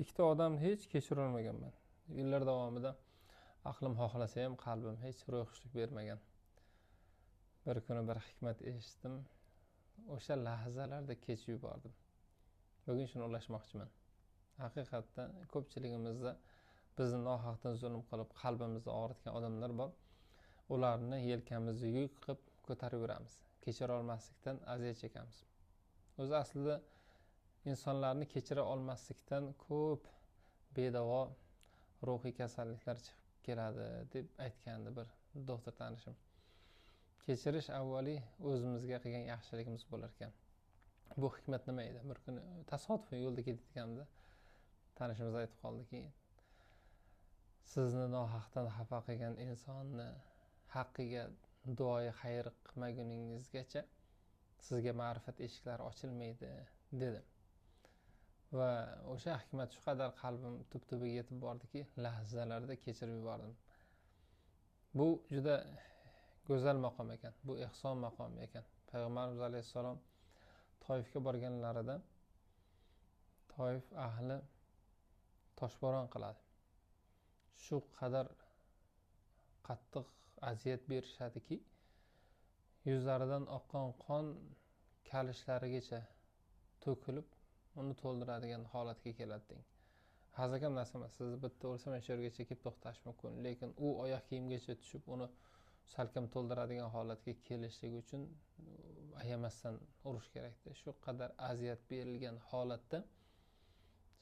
Ikkita odamni hech kechira olmaganman. Yillar davomida aqlim xohlasa ham qalbim hech ro'yxushlik bermagan. Bir kuni bir hikmat eshitdim. O'sha lahzalarda kechib yubordim. Bugun shuni ulashmoqchiman. Haqiqatda ko'pchiligimizda bizni nohaqdan zulm qilib, qalbimizni og'ritgan odamlar bor. Ularni yelkamizga yuk qilib ko'tarib yuramiz. Kechira olmaslikdan aziyat chekamiz. O'zi aslida insonlarni kechira olmaslikdan ko'p bedavo ruhiy kasalliklar chiqib keladi deb aytgandi bir doktor tanishim. Kechirish avvaliy o'zimizga qilgan yaxshiligimiz bo'lar ekan. Bu hikmat nima edi? Bir kuni tasodifan yo'lda ketayotganimda tanishimiz aytib qoldiki, sizni nohaqdan xafa qilgan insonni haqqiga duoyi xayr qilmaguningizgacha sizga ma'rifat eshiklari ochilmaydi dedi. Va o'sha hikmat shu qadar qalbim tub-tubiga yetib bordiki, lahzalarda kechirib yubordim. Bu juda go'zal maqom ekan, bu ehson maqomi ekan. Payg'ambarimiz alayhissalom Toifga borganlarida Toif ahli toshbo'ron qiladi. Shu qadar qattiq aziyat berishadiki, yuzlaridan oqqan qon kalishlarigacha to'kilib, uni to'ldiradigan holatga keladi deng. Hazilkam narsa emas. Sizni bitta o'lsa mana shu yergacha kelib to'xtash mumkin, lekin u oyoq kiyimgacha tushib, uni salkam to'ldiradigan holatga kelishligi uchun ayamasdan urush kerakdi. Shu qadar aziyat berilgan holatda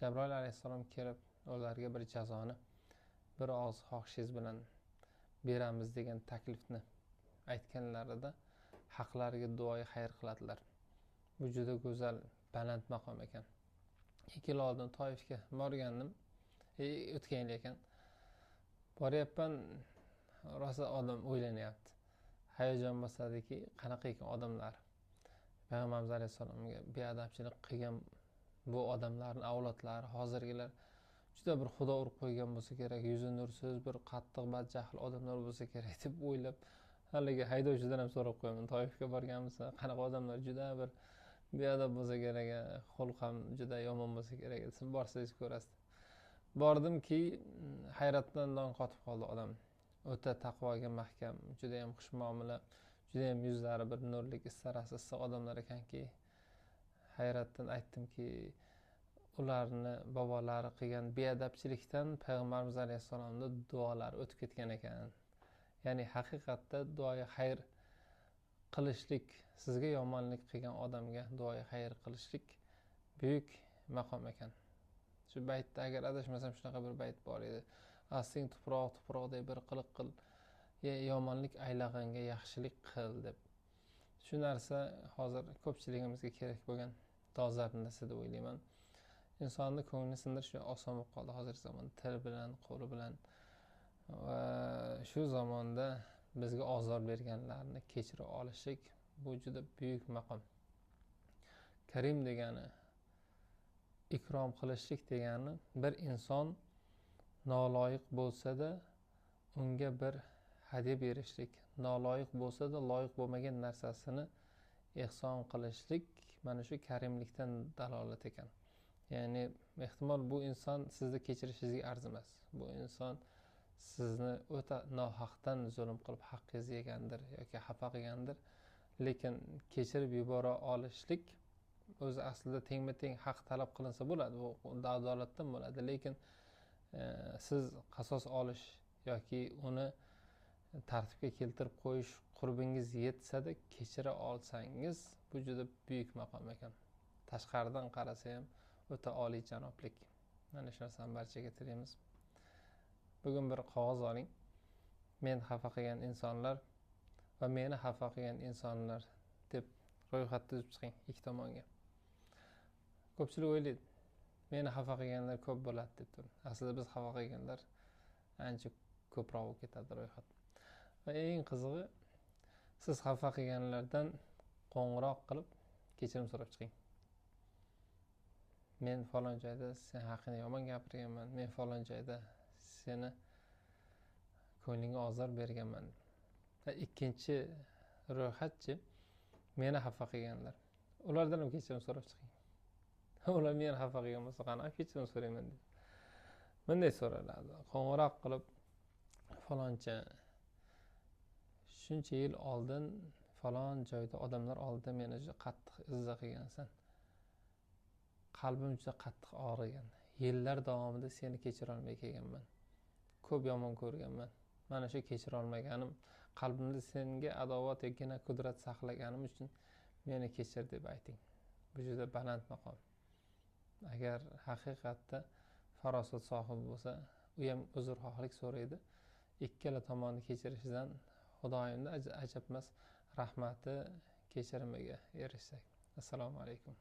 Jabroil alayhissalom kelib ularga bir jazoni bir og'iz xohishingiz bilan beramiz degan taklifni aytganlarida haqlariga duoyi xayr qiladilar. Bu juda go'zal, baland maqom ekan. 2 yil oldin Toifga borgandim, o'tgan yil ekan. Boryapman, rosa odam o'ylanyapti. Hayajon bosadiki, qanaqa ekan odamlar. Payg'ambarimiz alayhissalomga beadabchilik qilgan bu odamlarning avlodlari, hozirgilar juda bir xudo urib qo'ygan bo'lsa kerak, yuzi nursiz, bir qattiq badjahl odamlar bo'lsa kerak deb o'ylab, haligi haydovchidan ham so'rab qo'yaman, Toifga borganmisan, qanaqa odamlar, juda bir beadab bo'lsa kerak, xulq ham juda yomon bo'lsa kerak desam, borsangiz ko'rasiz. Bordimki, hayratdan don qotib qoldi odam. O'ta taqvoga mahkam, juda ham xushmuomala, juda ham yuzlari bir nurlik, istarasi issiq odamlar ekanki, hayratdan aytdimki, ularni bobolari qilgan beadabchilikdan Payg'ambarimiz alayhissalomning duolari o'tib ketgan ekan. Ya'ni haqiqatda duoyi xayr qilishlik, sizga yomonlik qilgan odamga duoyi xayr qilishlik buyuk maqom ekan. Shu baytda agar adashmasam shunaqa bir bayt bor edi. Asling tuproq tuproqday bir qiliq qil, yomonlik aylag'anga yaxshilik qil deb. Shu narsa hozir ko'pchiligimizga kerak bo'lgan dolzarb narsa deb o'ylayman. Insonni ko'nglini sindirish oson bo'lib qoldi hozirgi zamonda, til bilan, qo'li bilan va shu zamonda bizga ozor berganlarni kechira olishlik bu juda buyuk maqom. Karim degani, ikrom qilishlik degani, bir inson noloyiq bo'lsa-da unga bir hadya berishlik, noloyiq bo'lsa-da loyiq bo'lmagan narsasini ehson qilishlik mana shu karimlikdan dalolat ekan. Ya'ni ehtimol bu inson sizni kechirishingizga arzimas. Bu inson sizni o'ta nohaqdan zulm qilib haqqingizni yegandir yoki xafa qilgandir, lekin kechirib yubora olishlik o'zi aslida tengma-teng haq talab qilinsa bo'ladi, bu adolatdan bo'ladi, lekin siz qasos olish yoki uni tartibga keltirib qo'yish qurbingiz yetsa-da kechira olsangiz, bu juda buyuk maqom ekan. Tashqaridan qarasa ham o'ta oliyjanoblik. Mana shu narsani barchaga tilaymiz. Bugun bir qog'oz oling. Men xafa qilgan insonlar va meni xafa qilgan insonlar deb ro'yxat tuzib chiqing ikki tomonga. Ko'pchilik o'ylaydi, meni xafa qilganlar ko'p bo'ladi deb turib. Aslida biz xafa qilganlar ancha ko'proq bo'lib ketadi ro'yxat. Va eng qizig'i, siz xafa qilganlardan qo'ng'iroq qilib kechirim so'rab chiqing. Men falon joyda sen haqingda yomon gapirganman, men falon joyda seni ko'nglingga ozor berganman. Va ikkinchi ro'yxatchi, meni xafa qilganlar. Ulardan ham kechirim so'rab chiqing. Ular meni xafa qilgan bo'lsa, qanaqa kechirim so'rayman deydi. Bunday so'raladi. Qo'ng'iroq qilib, faloncha shuncha yil oldin falon joyda odamlar oldida meni juda qattiq izza qilgansan. Qalbim juda qattiq og'rigan. Yillar davomida seni kechira olmay kelganman. Ko'p yomon ko'rganman. Mana shu kechira olmaganim, qalbimda senga adovat yoki kudrat saqlaganim uchun meni kechir deb ayting. Bu juda baland maqom. Agar haqiqatda farosat sohibi bo'lsa, u ham uzrxohlik so'raydi. Ikkala tomonni kechirishidan Xudoyimda ajabmas rahmati, kechirimiga erishsak. Assalomu alaykum.